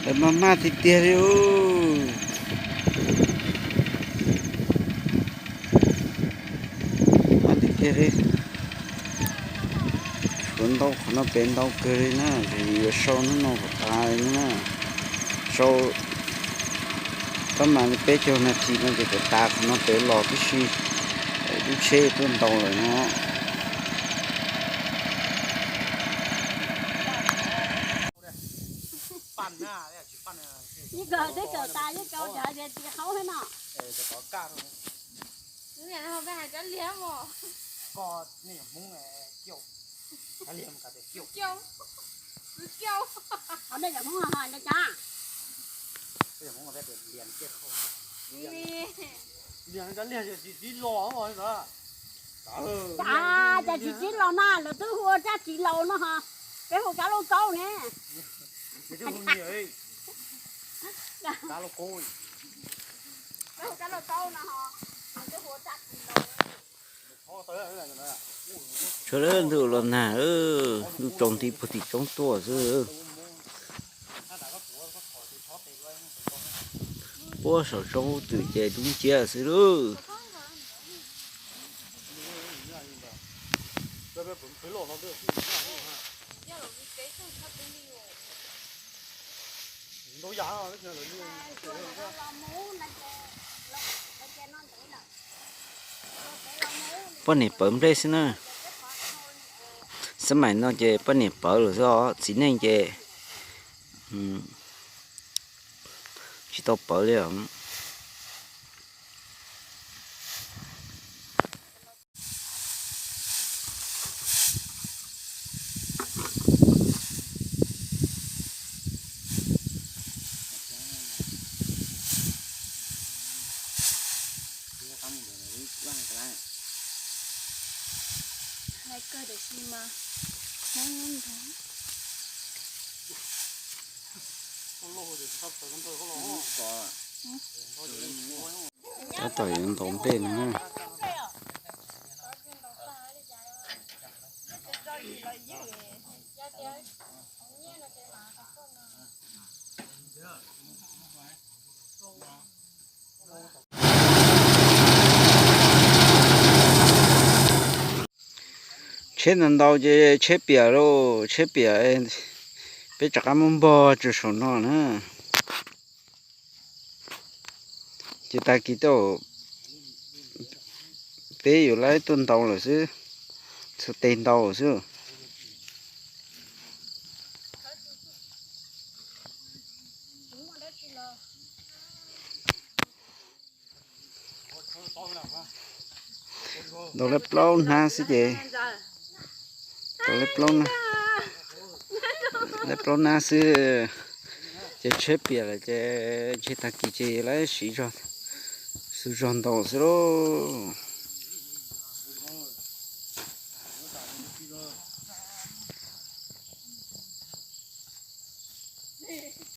Mas maj tiag tiag li. Maj tiag tiag li. Tshuav ntau qhov no pem ntau kawg li na, ces yuav sau hnub no kom tas li na. Sau tab mas li peb caug nas this no ces kom tas qhov no pem los tib si, lub tsheb tuaj ntau lawm no. Ib kawm twb kawm tas, ib kawm cov tias tias qhaub thiab no. Qhov nej cov Hmoob ho ntawd cas? Cas cas tsis txiv los na, lawv twb hu ua tsab txiv laus no ho. Peb hu tsab lauj kaub ne. Peb hu tsab lauj kaub no ho, lawv twb hu ua tsab txiv laus. Tsuav lawm ntuj los nag, ntuj tsaus nti puag tim roob tuaj xwb. Puag saum roob twm ces dub nciab xwb lauj. Poj niam pawv nplej xwb na. Xab maim no ces poj niam pawv lawm xwb os, txiv neej ces tsis tau pawv li os. Tab tom yuav ntaus nplej no na. Tsheb ntau ntau ces tsheb piam lauj, tsheb piam. Peb rov qab muab npog tso saum no na. Ces tag kis tau, peb yuav laib tuaj ntau lawm xwb, txhua tes ntau xwb. Ntau lab plaub hnab xwb ces, ntau lab plaub hnab, lab plaub hnab xwb ces tsheb piam lawm ces ntshe tag kis ces laib siv zog, siv zog ntau xwb lauj.